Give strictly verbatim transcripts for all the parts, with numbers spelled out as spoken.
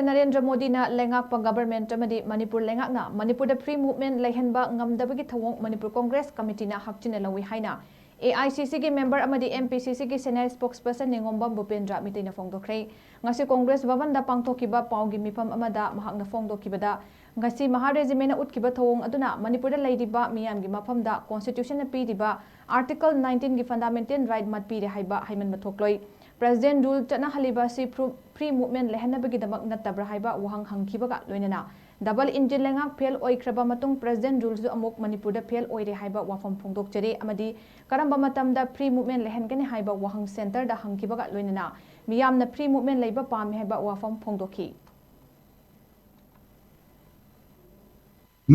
ꯅꯔꯦꯟꯗ꯭ꯔ ꯃꯣꯗꯤꯅ ꯂꯩꯉꯥꯛꯄ ꯒꯚꯔꯟꯃꯦꯟꯠ ꯑꯃꯗꯤ ꯃꯅꯤꯄꯨꯔ ꯂꯩꯉꯥꯛꯅ ꯃꯅꯤꯄꯨꯔꯗ ꯐ꯭ꯔꯤ ꯃꯨꯚꯃꯦꯟꯠ ꯂꯩꯍꯟꯕ ꯉꯝꯗꯕꯒꯤ ꯊꯧꯑꯣꯡ ꯃꯅꯤꯄꯨꯔ ꯀꯣꯡꯒ꯭ꯔꯦꯁ ꯀꯃꯤꯇꯤꯅ ꯍꯛꯆꯤꯟꯅ ꯂꯧꯏ ꯍꯥꯏꯅ ꯑꯦ ꯑꯥꯏ ꯁꯤ ꯁꯤꯒꯤ ꯃꯦꯝꯕꯔ ꯑꯃꯗꯤ ꯑꯦꯝ ꯄꯤ ꯁꯤ ꯁꯤꯒꯤ ꯁꯦꯅꯤꯌꯔ ꯁ꯭ꯄꯣꯛꯁꯄꯔꯁꯟ ꯅꯤꯉꯣꯝꯕꯝ ꯚꯨꯄꯦꯟꯗ꯭ꯔ ꯃꯤꯇꯩꯅ ꯐꯣꯡꯗꯣꯛꯈ꯭ꯔꯦ꯫ ꯉꯁꯤ ꯀꯣꯡꯒ꯭ꯔꯦꯁ ꯚꯕꯟꯗ ꯄꯥꯡꯊꯣꯛꯈꯤꯕ ꯄꯥꯎꯒꯤ ꯃꯤꯐꯝ ꯑꯃꯗ ꯃꯍꯥꯛꯅ ꯐꯣꯡꯗꯣꯛꯈꯤꯕꯗ, ꯉꯁꯤ ꯃꯍꯥ ꯔꯦꯖꯤꯃꯦꯟꯠꯅ ꯎꯠꯈꯤꯕ ꯊꯧꯑꯣꯡ ꯑꯗꯨꯅ ꯃꯅꯤꯄꯨꯔꯗ ꯂꯩꯔꯤꯕ ꯃꯤꯌꯥꯝꯒꯤ ꯃꯐꯝꯗ ꯀꯣꯟꯁꯇꯤꯇ꯭ꯌꯨꯁꯟꯅ ꯄꯤꯔꯤꯕ ꯑꯥꯔꯇꯤꯀꯜ ꯅꯥꯏꯟꯇꯤꯟꯒꯤ ꯐꯟꯗꯥꯃꯦꯟꯇꯦꯜ ꯔꯥꯏꯠ ꯃꯠꯄꯤꯔꯦ ꯍꯥꯏꯕ ꯍꯥꯏꯃꯟꯕ ꯊꯣꯛꯂꯣꯏ꯫ ꯄ꯭ꯔꯦꯁꯤꯗꯦꯟꯠ ꯔꯨꯜ ꯆꯠꯅꯍꯜꯂꯤꯕ ꯑꯁꯤ ꯐ꯭ꯔꯨ-, ꯐ꯭ꯔꯤ ꯃꯨꯚꯃꯦꯟꯠ ꯂꯩꯍꯟꯅꯕꯒꯤꯗꯃꯛ ꯅꯠꯇꯕ꯭ꯔꯥ ꯍꯥꯏꯕ ꯋꯥꯍꯪ ꯍꯪꯈꯤꯕꯒ ꯂꯣꯏꯅꯅ, ꯗꯕꯜ ꯏꯟꯖꯤꯟ ꯂꯩꯉꯥꯛ ꯐꯦꯜ ꯑꯣꯏꯈ꯭ꯔꯕ ꯃꯇꯨꯡ ꯄ꯭ꯔꯦꯁꯤꯗꯦꯟꯠ ꯔꯨꯜꯁꯨ ꯑꯃꯨꯛ ꯃꯅꯤꯄꯨꯔꯗ ꯐꯦꯜ ꯑꯣꯏꯔꯦ ꯍꯥꯏꯕ ꯋꯥꯐꯝ ꯐꯣꯡꯗꯣꯛꯆꯔꯤ ꯑꯃꯗꯤ ꯀꯔꯝꯕ ꯃꯇꯝꯗ ꯐ꯭ꯔꯤ ꯃꯨꯚꯃꯦꯟꯠ ꯂꯩꯍꯟꯒꯅꯤ ꯍꯥꯏꯕ ꯋꯥꯍꯪ ꯁꯦꯟꯇꯔꯗ ꯍꯪꯈꯤꯕꯒ ꯂꯣꯏꯅꯅ ꯃꯤꯌꯥꯝꯅ ꯐ꯭ꯔꯤ ꯃꯨꯚꯃꯦꯟꯠ ꯂꯩꯕ ꯄꯥꯝꯃꯤ ꯍꯥꯏꯕ ꯋꯥꯐꯝ ꯐꯣꯡꯗꯣꯛꯈꯤ꯫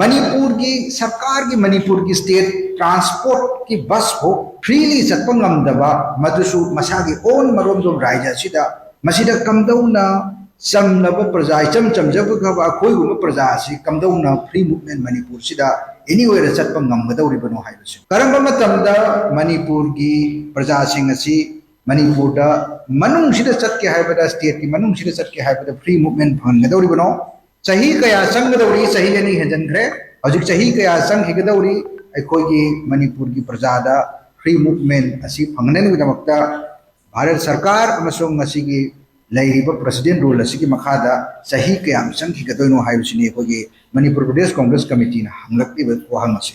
ꯃꯅꯤꯄꯨꯔꯒꯤ ꯁꯔꯀꯥꯔꯒꯤ ꯃꯅꯤꯄꯨꯔꯒꯤ ꯁ꯭ꯇꯦꯠ ꯇ꯭ꯔꯥꯟꯁꯄꯣꯔꯠꯀꯤ ꯕꯁ ꯐꯥꯎ ꯐ꯭ꯔꯤꯂꯤ ꯆꯠꯄ ꯉꯝꯗꯕ, ꯃꯗꯨꯁꯨ ꯃꯁꯥꯒꯤ ꯑꯣꯟ ꯃꯔꯣꯝꯗꯣꯝ ꯔꯥꯏꯖ꯭ꯌ ꯑꯁꯤꯗ, ꯃꯁꯤꯗ ꯀꯝꯗꯧꯅ ꯆꯝꯂꯕ ꯄ꯭ꯔꯖꯥ, ꯏꯆꯝ ꯆꯝꯖꯕ ꯑꯩꯈꯣꯏꯒꯨꯝꯕ ꯄ꯭ꯔꯖꯥ ꯑꯁꯤ ꯀꯝꯗꯧꯅ ꯐ꯭ꯔꯤ ꯃꯨꯚꯃꯦꯟꯠ ꯃꯅꯤꯄꯨꯔꯁꯤꯗ ꯑꯦꯅꯤꯋꯦꯔ ꯆꯠꯄ ꯉꯝꯒꯗꯧꯔꯤꯕꯅꯣ ꯍꯥꯏꯕꯁꯤ, ꯀꯔꯝꯕ ꯃꯇꯝꯗ ꯃꯅꯤꯄꯨꯔꯒꯤ ꯄ꯭ꯔꯖꯥꯁꯤꯡ ꯑꯁꯤ ꯃꯅꯤꯄꯨꯔꯗ ꯃꯅꯨꯡꯁꯤꯗ ꯆꯠꯀꯦ ꯍꯥꯏꯕꯗ, ꯁ꯭ꯇꯦꯠꯀꯤ ꯃꯅꯨꯡꯁꯤꯗ ꯆꯠꯀꯦ ꯍꯥꯏꯕꯗ ꯐ꯭ꯔꯤ ꯃꯨꯚꯃꯦꯟꯠ ꯐꯪꯍꯟꯒꯗꯧꯔꯤꯕꯅꯣ? ꯆꯍꯤ ꯀꯌꯥ ꯆꯪꯒꯗꯧꯔꯤ? ꯆꯍꯤ ꯑꯅꯤ ꯍꯦꯟꯖꯟꯈ꯭ꯔꯦ꯫ ꯍꯧꯖꯤꯛ ꯆꯍꯤ ꯀꯌꯥ ꯆꯪꯈꯤꯒꯗꯧꯔꯤ? ꯑꯩꯈꯣꯏꯒꯤ ꯃꯅꯤꯄꯨꯔꯒꯤ ꯄ꯭ꯔꯖꯥꯗ ꯐ꯭ꯔꯤ ꯃꯨꯚꯃꯦꯟꯠ ꯑꯁꯤ ꯐꯪꯍꯟꯅꯕꯒꯤꯗꯃꯛꯇ ꯚꯥꯔꯠ ꯁꯔꯀꯥꯔ ꯑꯃꯁꯨꯡ ꯉꯁꯤꯒꯤ ꯂꯩꯔꯤꯕ ꯄ꯭ꯔꯦꯁꯤꯗꯦꯟꯠ ꯔꯨꯜ ꯑꯁꯤꯒꯤ ꯃꯈꯥꯗ ꯆꯍꯤ ꯀꯌꯥꯝ ꯆꯪꯈꯤꯒꯗꯣꯏꯅꯣ ꯍꯥꯏꯕꯁꯤꯅꯤ ꯑꯩꯈꯣꯏꯒꯤ ꯃꯅꯤꯄꯨꯔ ꯄ꯭ꯔꯗꯦꯁ ꯀꯣꯡꯒ꯭ꯔꯦꯁ ꯀꯃꯤꯇꯤꯅ ꯍꯪꯂꯛꯂꯤꯕ ꯋꯥꯍꯪ ꯑꯁꯤ꯫